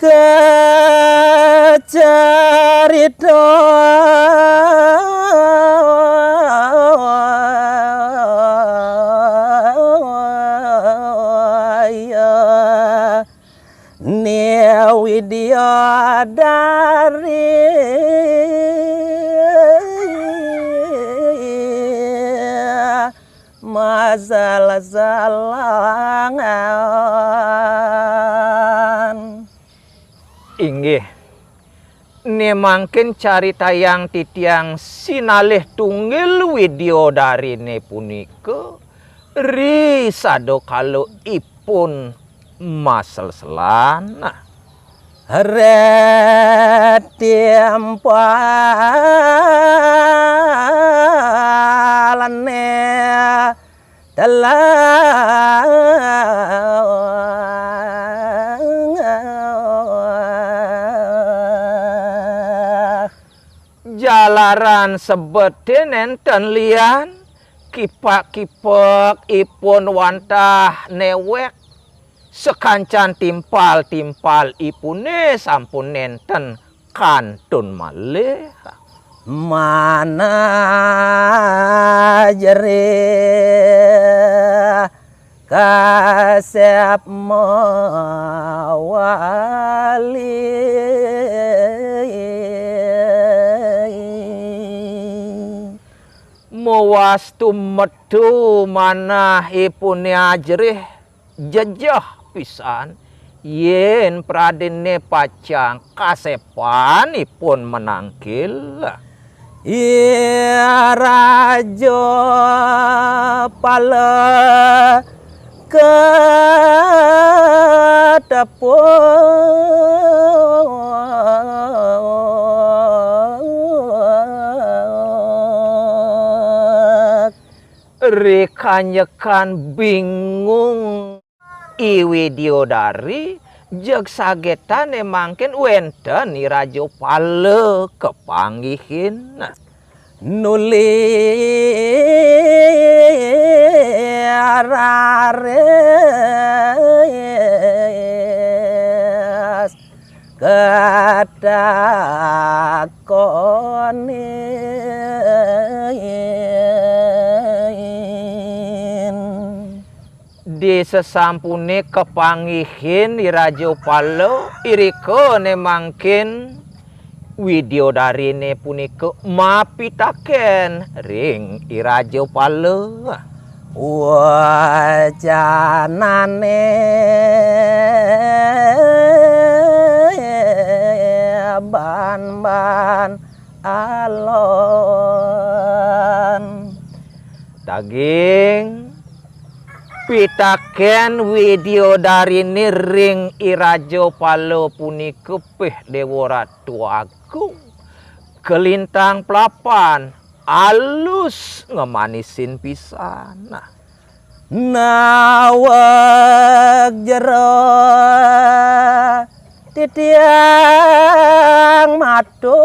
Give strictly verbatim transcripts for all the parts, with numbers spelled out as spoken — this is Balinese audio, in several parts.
Kacarita ya ni Widyadari masal-salangan. Inggih, ne mangkin caritayang titiang sinalih tunggil Widyadariné punika ri sadakala ipun maselselan. Retimpal ne telah jalaran sebete nenten lian, kipak-kipak ipun wantah newek, sakancan timpal-timpal ipune sampun nenten kantun malih. Manah jerih kasep mawali. Mawastu metu manah ipune ajerih jejeh pisan, yen pradene pacang kasepan ipun menangkil. Ih, Raja Pala katepuk. Rikanyekan bingung I Widyadari, jeg sagetane mangkin wenten I Raja Pala kepanggihin. Nuli raris katakonin. Di sesampune kepanggihin I Raja Pala, irika ne mangkin Widyadarine punika mapitaken ring I Raja Pala. Wacanane ban-ban alon. Daging pitaken Widyadarine ring I Raja Pala punika, pih Dewa Ratu Agung, kalintang plapan, alus ngamanisin pisan. Nah. Naweg jero titiang matur.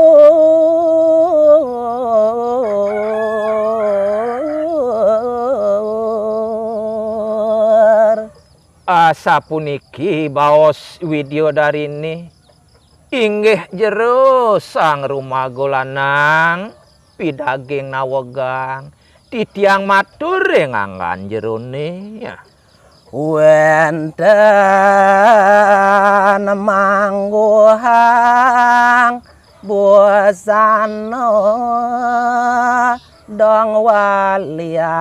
Asapuniki baos Widyadarine, "Inggih jero Sang Rumaga Lanang, pidaging nawegang, titiang matur ring anggan jerone." Wenten mangguhang busana dong waliang.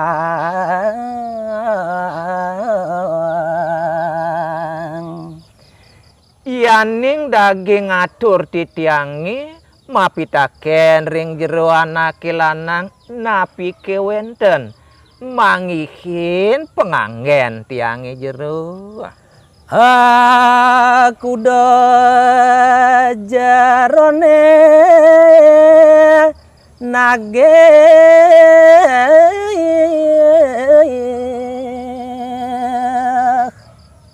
Yaning daging atur titiange mapitaken ring jero anake lanang, napike wenten manggihin panganggen tiange jero? Akuda jerone nagih.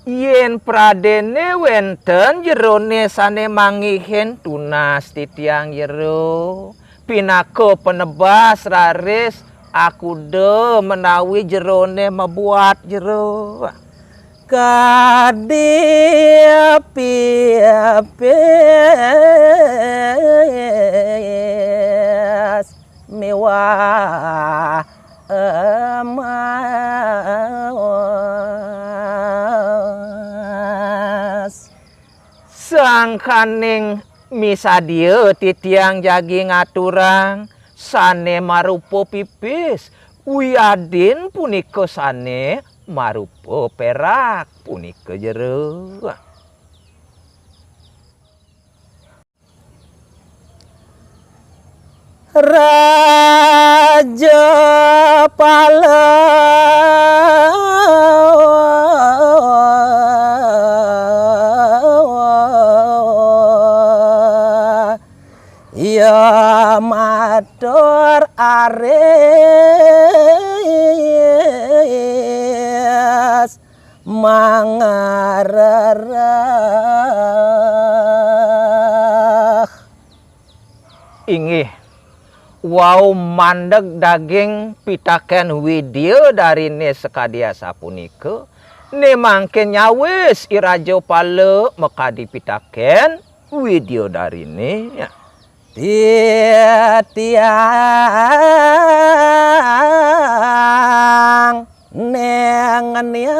Yen pradene wenten jerone sane manggihin, tunas titiang jero, pinaka penebas raris akuda menawi jerone mabuat jero. Kadi pipis miwah emas. Sangkaning misadia titiang jagi ngaturang sane marupa pipis, wiadin punika sane marupa perak punika jero. Raja Pala ya matur aris mangarereh. Inggih, wau mandeg daging pitaken Widya Darine sakadi asapunika, ne mangkin nyawis I Raja Pala makadi pitaken Widya Darine. Titiang nenganiang.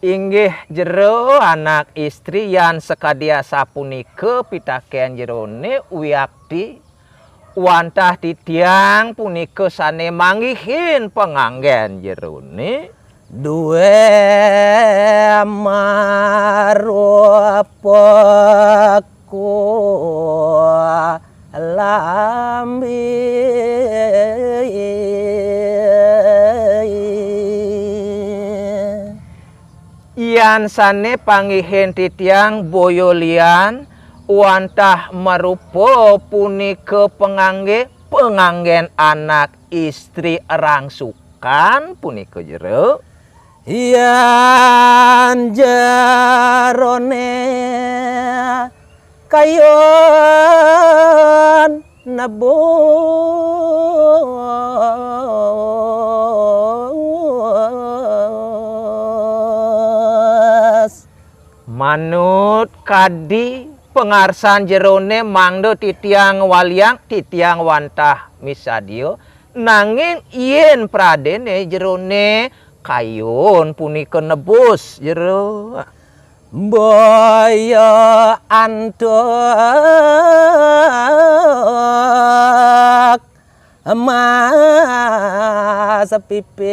Inggih jero anak istri yan sakadi asapunika pitaken jerone wiakti wantah titiang punika sane manggihin panganggen jerone. Due marupa kulambi. Yan sane panggihin titiang boya lian wantah marupa punika pangangge, panganggen anak istri rangsukan punika jero. Yan jerone kayun nebus. Manut kadi pangarsan jerone mangda titiang waliang, titiang wantah misadia, nanging yen pradene jerone kayun punika nebus jero. Boya antuk emas pipis.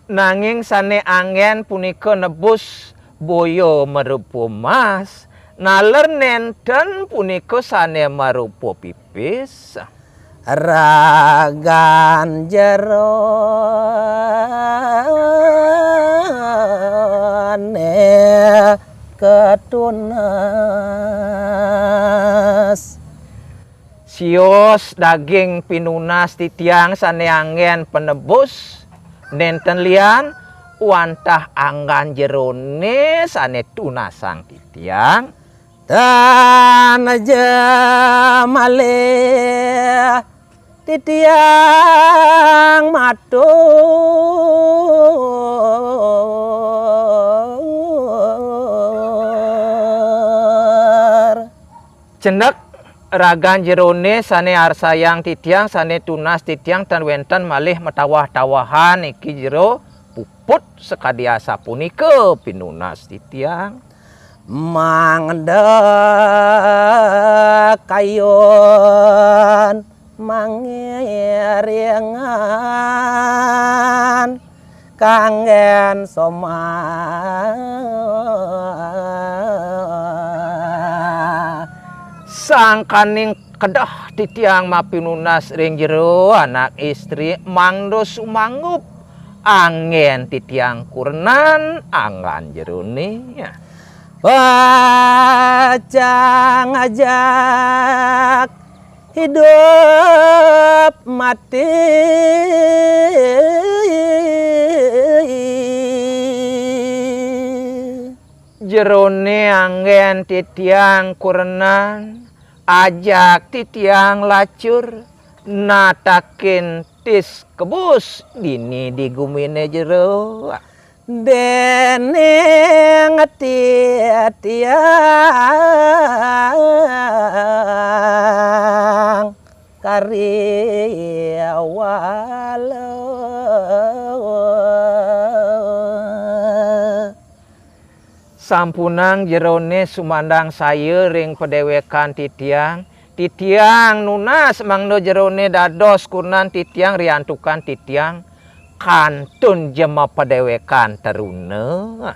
Nanging sane anggen punika nebus boya marupa emas, naler nenten punika sane marupa pipis. Ragan jerone katunas. Sios daging pinunas titiang sane anggen panebus, nenten lian wantah anggan jerone sane tunasang titiang. Tan aja malih titiang matur. Cendek ragan jerone sane arsayang titiang, sane tunas titiang, tan wenten malih matawah-tawahan iki jero puput sakadi asapunika pinunas titiang. Mangda kayun mangiringan kanggen somah. Sangkaning kedah titiang mapinunas ring jero anak istri, mangda sumanggup anggen titiang kurenan anggan jerone. Pacang ajak hidup mati. Jerone anggen titiang kurenan, ajak titiang lacur, natakin tis kebus dini di gumine jero. Dening titiang kari wala. Sampunang jerone sumandang saya ring padewekan titiang, titiang nunas mangda jerone dados kurenan titiang riantukan titiang kantun ja mapadewekan teruna.